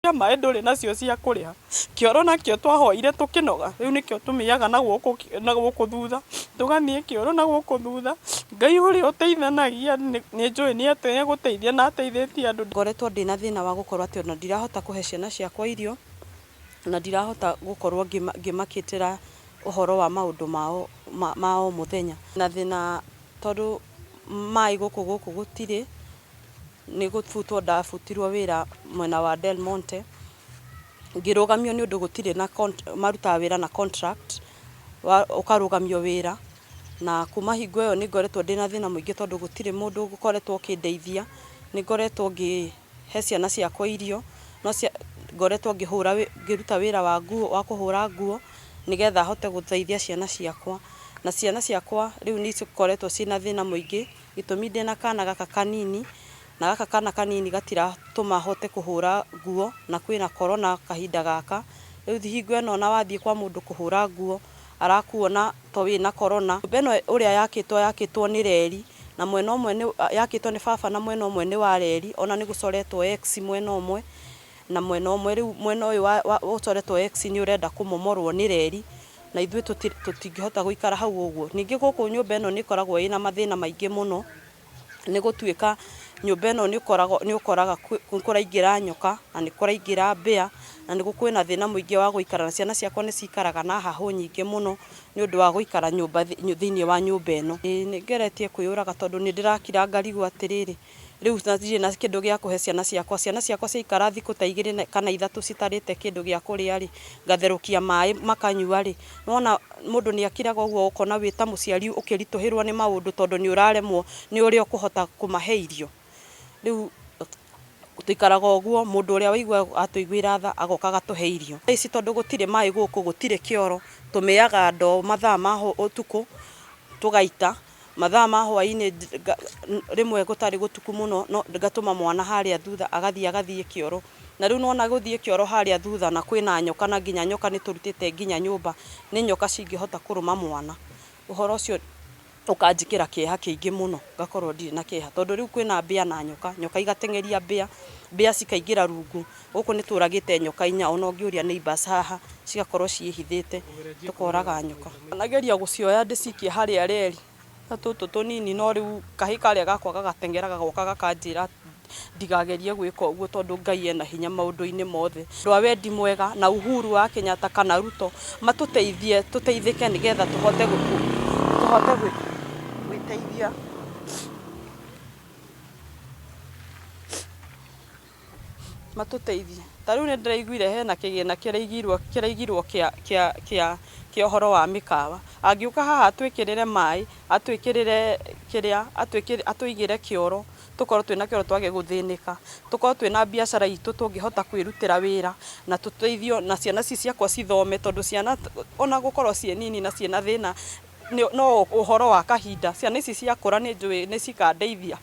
Cia maĩ ndũrĩ nacio cia kũrĩha, kĩoro nakĩo twahoire tũkĩnoga, rĩu nĩkĩo tũmĩaga na gũkũ thutha, tũgathiĩ kĩoro na gũkũ thutha, Ngai ũrĩa ũteithanagia nĩ njũĩ nĩ egũteithia na ateithĩtie andũ. Ngoretwo ndĩna thĩna wa gũkorwo atĩ ona ndirahota kũhe ciana ciakwa irio, na ndirahota gũkorwo ngĩmakĩtĩra ũhoro wa maũndũ mao ma o mũthenya. Na thĩna tondũ maĩ gũkũ gũkũ gũtirĩ, nĩ gũbutwo ndabutirwo wĩra mwena wa Del Monte, ngĩrũgamio nĩ ũndũ gũtirĩ na marutaga wĩra na contract, ũkarũgamio wĩra, na kuma hingo ĩyo nĩ ngoretwo ndĩna thĩna mũingĩ tondũ gũtirĩ mũndũ ũkoretwo ũkĩndeithia, nĩ ngoretwo ngĩhe ciana ciakwa irio, no ngoretwo ngĩhũra ngĩruta wĩra wa nguo wa kũhũra nguo, nĩgetha hote gũteithia ciana ciakwa, na ciana ciakwa rĩu nĩ cikoretwo ciĩna thĩna mũingĩ, gĩtũmi ndĩna kana gaka kanini, na gaka kana kanini gatiratũma hote kũhũra nguo, na kwĩna corona kahinda gaka, rĩu hingo ĩno ona wathiĩ kwa mũndũ kũhũra nguo, arakuona to wĩna corona. Nyũmba ĩno ũrĩa yakĩtwo yakĩtwo nĩ reri, na mwena ũmwe nĩ yakĩtwo nĩ baba na mwena ũmwe nĩ wa reri, ona nĩ gũcoretwo X mwena ũmwe, na mwena ũmwe rĩu mwena ũyũ ũcoretwo X nĩ ũrenda kũmomorwo nĩ reri, na ithuĩ tũtingĩhota gũikara hau ũguo. Ningĩ gũkũ nyũmba ĩno nĩ ĩkoragwo ĩna mathĩna maingĩ mũno, nĩ gũtuĩka nyũmba ĩno nĩ ũkoraga nĩ kũraingĩra nyoka na nĩ kũraingĩra mbĩa na nĩ kwĩna thĩna mũingĩ wa gũikara na ciana ciakwa nĩ cikaraga na hahũ nyingĩ mũno nĩ ũndũ wa gũikara nyũmba thĩinĩ wa nyũmba ĩno. Ĩĩ nĩ ngeretie kwĩyũraga tondũ nĩ ndĩrakira ngarigwo atĩrĩrĩ, rĩu ndirĩ na kĩndũ gĩa kũhe ciana ciakwa, ciana ciakwa ciaikara thikũ ta igĩrĩ kana ithatũ citarĩte kĩndũ gĩa kũrĩa rĩ, ngatherũkia maĩ makanyua rĩ, nĩwona mũndũ nĩ akiraga ũguo ũkona wĩ ta mũciari ũkĩritũhĩrwo nĩ maũndũ tondũ nĩ ũraremwo nĩ ũrĩa ũkũhota kũmahe irio. Rĩu tũikaraga ũguo, mũndũ ũrĩa waigua atũiguĩra tha agoka agatũhe irio. Thaa ici tondũ gũtirĩ maĩ gũkũ, gũtirĩ kĩoro, tũmĩaga ndoo mathaa ma ũtukũ tũgaita, mathaa ma hwainĩ rĩmwe gũtarĩ gũtuku mũno no ngatũma mwana harĩa thutha agathiĩ agathiĩ kĩoro. Na rĩu nĩwona gũthiĩ kĩoro harĩa thutha na kwĩna nyoka na nginya nyoka nĩ tũrutĩte nginya nyũmba, nĩ nyoka cingĩhota kũrũma mwana. Ũhoro ũcio ũkanjĩkĩra kĩeha kĩingĩ mũno ngakorwo ndirĩ na kĩeha tondũ rĩu kwĩna mbĩa na nyoka, nyoka igateng'eria mbĩa, mbĩa cikaingĩra rungu. Gũkũ nĩ tũragĩte nyoka inya ona ũngĩũria neighbours haha cigakorwo ciĩhithĩte tũkoraga nyoka. Nageria gũcioya ndĩcikie harĩa reri ta tũtũ tũnini no rĩu kahĩĩ karĩa gakwa gagateng'era gagoka gakanjĩra ndigagerie gwĩka ũguo tondũ Ngai ena hinya maũndũ-inĩ mothe. Andũ a wendi mwega na Uhuru wa Kenyatta kana Ruto matũteithie tũteithĩke nĩgetha tũhote tũhote gwĩteithia. Matũteithie. Ta rĩu nĩ ndĩraiguire hena kĩgĩna kĩraigirwo kĩraigirwo kĩa kĩa kĩa kĩa ũhoro wa mĩkawa. Angĩũka haha atwĩkĩrĩre maĩ, atwĩkĩrĩre kĩrĩa, atũigĩre kĩoro, tũkorwo twĩna kĩoro twage gũthĩnĩka, tũkorwo twĩna biacara itũ tũngĩhota kwĩrutĩra wĩra na tũteithio na ciana ici ciakwa cithome tondũ ciana ona gũkorwo ciĩ nini na ciĩna thĩna no ũhoro wa kahinda, ciana ici ciakũra nĩ njũĩ nĩ cikandeithia.